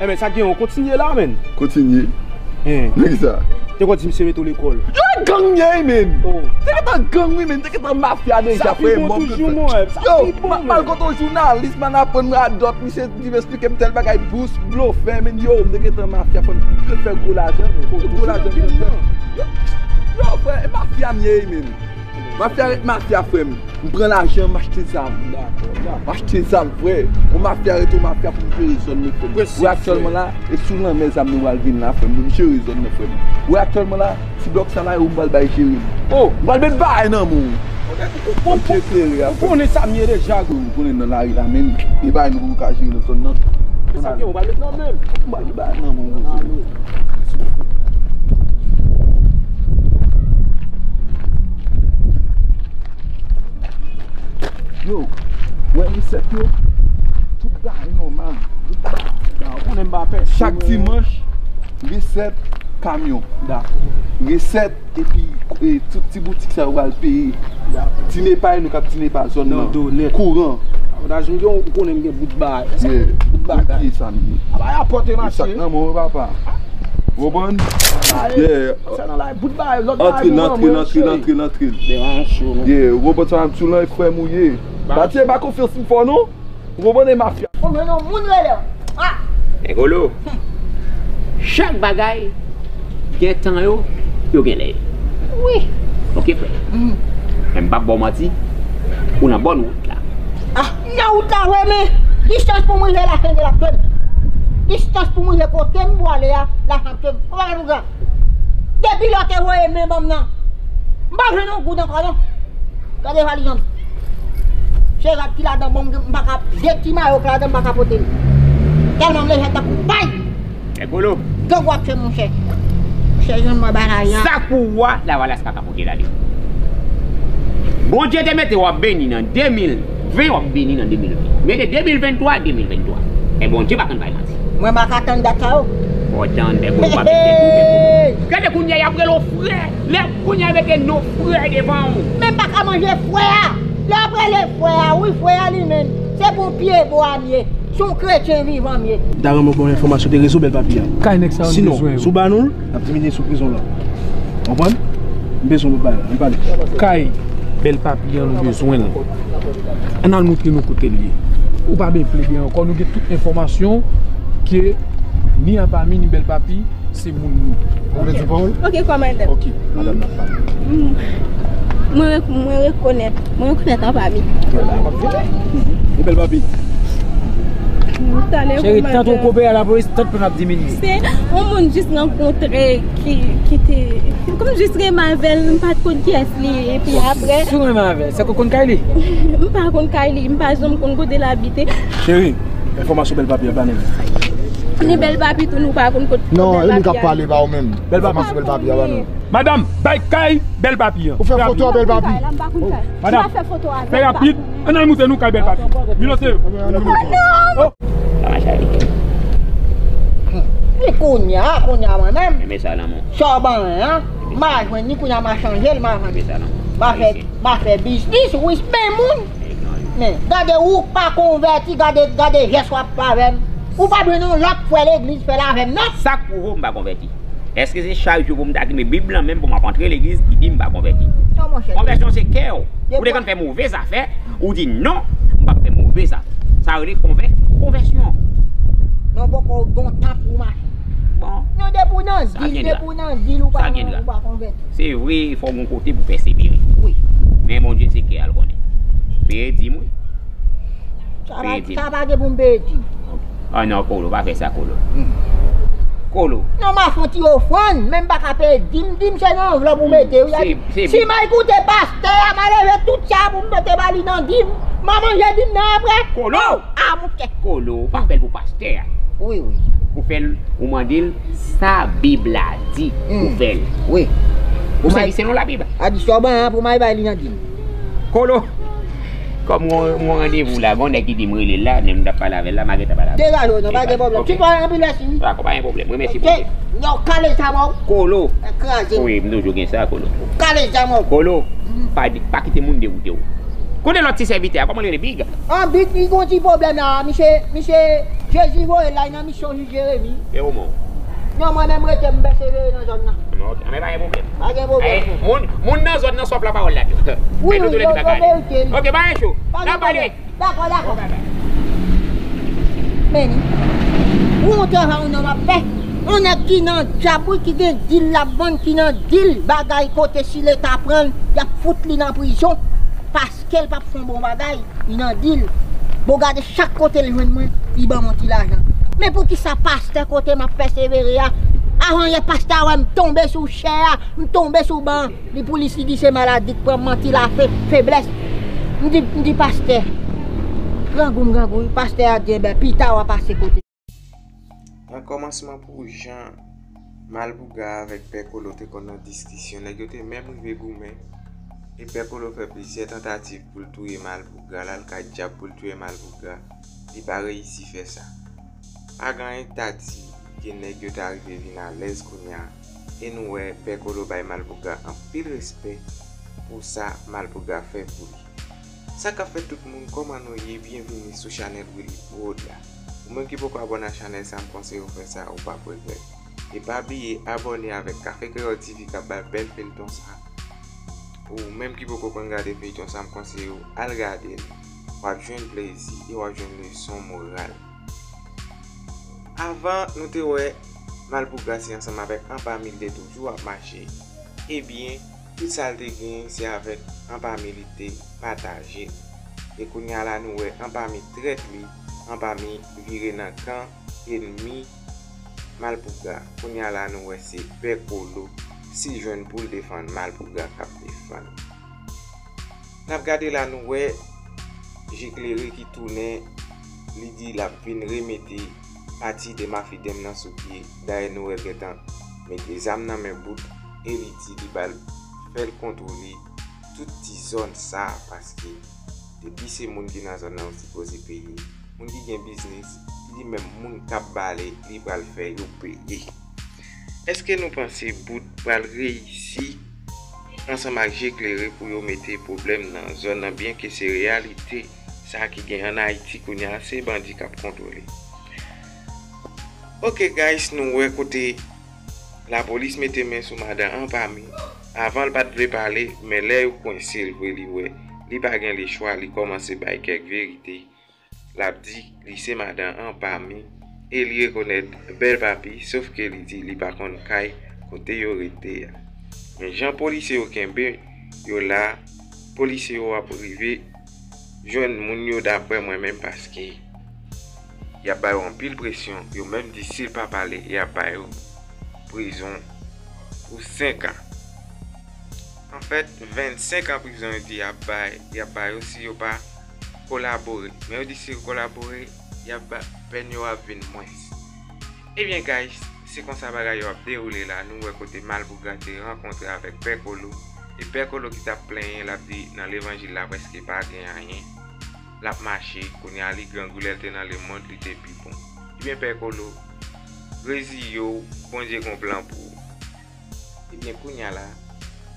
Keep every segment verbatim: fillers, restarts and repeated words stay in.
Enben, sa gen yon kontinye la, menn. Kontinye? Hen. Nan ki sa? Te konn di misye mete w lekòl. Yo gang ye, menn. Oh. Te gentan gang, wi, menn. Te gentan mafya deja, frè. Sa pi bon toujou, mon frè. Sa pi bon, menn. Yo, m al kote yon jounalis, m al aprann radòt, misye di m, esplike m tèl bagay, bous, blofè, menn. Yo, m te gentan mafya, frè m. Tout fè gwo lajan, tout gwo lajan, frè m. Yo, yo, frè, e mafya m ye, menn. Mafya ret mafya, frè m. M pran lajan, m achte zam. M achte zam, frè. Yon mafya ret yon mafya pou m jere zòn nan, frè m. Ou wè aktyèlman la, e sou lanmè zam nan pral vin la, frè m. Pou m jere zòn nan, frè m. Ou wè aktyèlman la, ti blòk sa la, yo m pral bay jere. Oh, m pral met bagay nan men w. Ou konnen sa m ye deja. Ou konnen nan lari la, menn. E bagay nou poko ka jere nan zòn nan. Sa gen, ou pral met nan men m. M pral met bagay nan men w. Yo, wè resèt yo, tout bagay nòmal. Chak dimanch, resèt kamyon. Resèt, epi, e, tout ti boutik sa yo pral peye. Ti nepay, nou k ap ti nepa zòn nan. Kouran. Ou konnen m gen bout bagay. Bout bagay. Sa m ye. Aba y ap pote mache. Nan men w, papa. Ou konprann? Yeah. Sa nan la, bout bagay, lòt bagay, antre, antre, antre, antre, antre. Yeah, ou konprann sa m ap di w lan, e frè m ou ye. Batye, pa konfyans m fò non. Ou konprann, e mafya. Ou jwenn yon moun rele. Ah! Men Kolo, chak bagay gen tan yo, yo gen lè yo. Wi. Ok, frè. Men m p ap ba w manti, ou nan bòn wout la. Ah, nan wout la, wi, men distans pou m rive la, fen de la fen. Distans pou m rive kote m pou ale a, la fen. Ou pa gen pwoblèm. Depi lè w te voye men ban m nan, m pa jwenn yon goud ankò non. Gade valiz an. Se rad ki ladan, bon, m pa ka, de ti mayo k ladan, m pa ka pote l. Tèlman m lejè tankou pay. Ekolo. Gangou ap fè monchè. Monchè, jan mwen bay la ya. Sa k pou ou a, lavalas pa ka pote l ale. Bondye te mete w ap beni nan de mil ven, w ap beni nan de mil ven. Mete de mil venntwa, de mil venntwa. E Bondye pa konn bay manti. Mwen pa ka tann dat sa yo. Fò w tann, bèk ou pa mete tou, bèk ou. Gade kounye a y ap rele w frè. Lè kounye a mete non frè devan w. Men m pa ka manje frè a. Lè w ap rele frè a, wi, frè a li menm. Se pou pye bo a m ye. Se yon kretyen vivan m ye. M ta renmen w ba m enfòmasyon de rezo bèl papi a. Kay nèg sa yo, nou bezwen yo. Sinon, si w ba nou l, n ap diminye sou prizon la. Konprann? M bezwen w bay la. Ann pale. Kay bèl papi an, nou bezwen l. Ann al montre nou kote l ye. Ou pa bezwen plede ankò, nou gen tout enfòmasyon ke ni Apami, ni bèl papi, se moun nou. Ou vle di pawòl? Ok, kòmandan. Ok, madanm nan pale. Mm. Mwen rek-, mwen rekonèt, mwen rekonèt Apami. Bèl papi. Cheri, tanto kope a lapolis, tant pou n ap diminye. Se yon moun jis rankontre ki, ki te, m jis renmen avè l, m pa t konn kiyès li ye, epi apre. Si w renmen avè l, se ke w konn kay li? M pa konn kay li, m pa janm konn kote l abite. Cheri, enfòmasyon bèl papi a ba nou. Ni bèl papi tou, nou pa konn kote bèl papi a. Non, e li k ap pale, pa ou menm. Bèl papi. Enfòmasyon bèl papi a ba nou. Madanm, bay kay bèl papi an. Ou fè foto a bèl papi. Madanm, fè rapid. Ann al montre nou kay bèl papi. Vin nan seri. Oh. E kounye a, kounye a mwen menm. Renmen sa lanmou. Sa w ban an, m a jwenn ni kounye a m a chanje l, m a vann. Renmen sa lanmou. M a fè, m a fè biznis, wi, men moun. Men, gade ou k pa konvèti, gade, gade jès w ap fè avè m. Ou pa bezwen yon lòt frè legliz fè l avè m, non. Sa k pwouve w m pa konvèti? Èske se chak jou pou m ta kenbe Bib lan menm pou m ap antre legliz ki di m pa konvèti? Non, monchè. Konvèsyon se kè w. Ou te konn fè move zafè, ou di non, m p ap fè move zafè. Sa rele konvè-, konvèsyon. Non, poko gon tan pou mache. Bon. Non, depi w nan dil, depi w nan dil, ou pa, ou pa konvèti. Se vre, fò w gon kote pou pèsevere. Wi. Men Bondye se kè a l konnen. Peye di m, wi. Sa pa, sa pa gen pou m peye di m. Ah non, Kolo, pa fè sa, Kolo. Kolo. Non, m a fè yon ti ofrann, men m pa ka peye di m, di m se nan anvlòp ou mete, wi. Si m al koute pastè a, m a leve tout sa pou m mete ba li nan di m, m a manje di m nan apre. Kolo! Oh, a mouche. Kolo, pa fè l pou pastè a. Wi, wi. Ou fè l, ou mande l sa Bib la di, ou fè l. Wi. Ou sèvi selon Labib. A di sa w ban an pou m al bay li nan di m. Kolo! Kòm mwen, mwen randevou la, gon nèg ki di m rele l la, men m t ap pale avè l la, m a gentan pale avè l. Degaje w non, pa gen pwoblèm. Ti pale anpil mèsi. Dakò, pa gen pwoblèm. Mwen mèsi pou ou. Yo, kale sa mwen. Kolo. Kraze. Wi, m toujou gen sa, Kolo. Kale sa mwen. Kolo, pa di, pa kite moun dewoute w. Kote lòt ti sèvitè a, kòman l rele, Big? An, Big, li gon ti pwoblèm la, misye, misye, Jezi voye l la, li nan misyon jis Jeremi. E ou menm? Non, mwen menm rete m pèsevere nan zòn nan. Non, ok. Anben, pa gen pwoblèm. Pa gen pwoblèm. Ay, moun, moun nan zòn nan swaf lapawòl la tou. Wi, wi, yo, yo merite l. Ok, pa gen cho. Pa gen pwoblèm. Dakò, dakò. Men, wi, yon travay yon nonm ap fè. Yon nèg ki nan djab, wi, ki gen dil l ap vann, ki nan dil bagay kote si Leta pran l, y ap fout li nan prizon. Paske l p ap fè yon bon bagay. Li nan dil. Bon, gade chak kote l jwenn mwen, li ban m yon ti lajan. Men poukisa pastè kote m ap pèsevere a, avan yè pastè a wè m tonbe sou chè a, m tonbe sou ban an, li pou li si di se maladi k pran m, manti, lafe, feblès. M di, m di pastè, grangou m grangou wi, pastè a di, enben, pita w a pase kote. Nan kòmansman pou jan Malpougra avèk Pè Kolo te konn nan diskisyon, nèg yo te menm rive goumen, e Pè Kolo fè plizyè tantativ pou l touye Malpougra, l al kay dyab pou l touye Malpougra, li pa reyisi fè sa. Pa gen anyen k ta di ke nèg yo ta rive vin alèz kounye a, e nou wè Pè Kolo bay Malpougra anpil respè pou sa Malpougra fè pou li. Sa k ap fèt tout moun, kòman nou ye? Byenvini sou chanèl Willy Prod la. Ou menm ki poko abòne a chanèl sa, m konseye w fè sa, ou p ap regrèt. E pa bliye abòne avèk Kafe Kreyòl T V k ap bay bèl feyton sa. Ou menm ki poko konn gade feyton sa, m konseye w al gade l. W ap jwenn plezi e w ap jwenn leson moral. Avan, nou te wè Malpougra se ansanm avèk Anpami li te toujou ap mache. Ebyen, tout sa l te genyen, se avèk Anpami li te pataje. E kounye a la, nou wè Anpami trèt li, Anpami vire nan kan ènmi Malpougra. Kounye a la, nou wè se Pè Kolo, si jwenn pou l defann Malpougra k ap defann. N ap gade la, nou wè Je Klere ki tounen, li di l ap vin remete pati de Mafidèm nan sou pye. Dayè, nou wè l gentan mete zam nan men Bout e li di li ba l, fè l kontwole tout ti zòn sa a, paske depi se moun ki nan zòn nan yo sipoze peye. Moun ki gen biznis, li menm moun k ap bale, li pral fè yo peye. Èske nou panse Bout pral reyisi ansanm ak Je Klere pou yo mete pwoblèm nan zòn nan, byenke se reyalite sa ki gen ann Ayiti kounye a, se bandi k ap kontwole? Ok guys, nou wè kote lapolis mete men sou madan Anpami. Avan l pa t vle pale, men lè yo kwense l vre, li wè li pa gen lechwa, li kòmanse bay kèk verite. L ap di li se madan Anpami e li rekonèt Bèl Papi, sof ke li di li pa konn kay kote yo rete a. Men jan polisye yo kenbe yo la, polisye yo ap rive jwenn moun yo, daprè mwen menm, paske y ap ba yo anpil presyon. Yo menm di si l pa pale, y ap ba yo prizon pou senk an. Anfèt, vennsenk an prizon yo di y ap bay, y ap ba yo si yo pa kolabore. Men yo di si yo kolabore, y ap ba, pèn yo ap vin mwens. Ebyen, guys, se konsa bagay yo ap dewoule la. Nou wè kote Malpougra te rankontre avèk Pè Kolo. E Pè Kolo ki t ap plenyen, l ap di nan levanjil la prèske pa gen anyen. L ap mache, kounye a li grangou, lè l te nan lemonn, li te pi bon. Ebyen, Pè Kolo, reziye w, Bondye gon plan pou ou. Ebyen, kounye a la,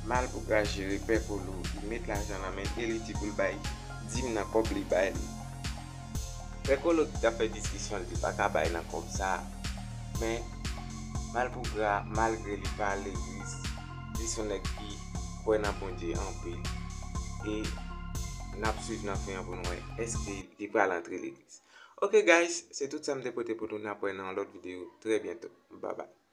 Malpougra jere Pè Kolo, li met lajan nan men l e li di pou l bay dim nan kòb li bay li. Pè Kolo ki t ap fè diskisyon, li te pa ka bay nan kòb sa a. Men, Malpougra, malgre li pa legliz, li se yon nèg ki kwè nan Bondye anpil. E n ap swiv nan fen an pou n wè èske li pral antre legliz. Ok guys, se tout sa m te pote pou nou, n ap wè nan yon lòt videyo trè byento. Bye bye.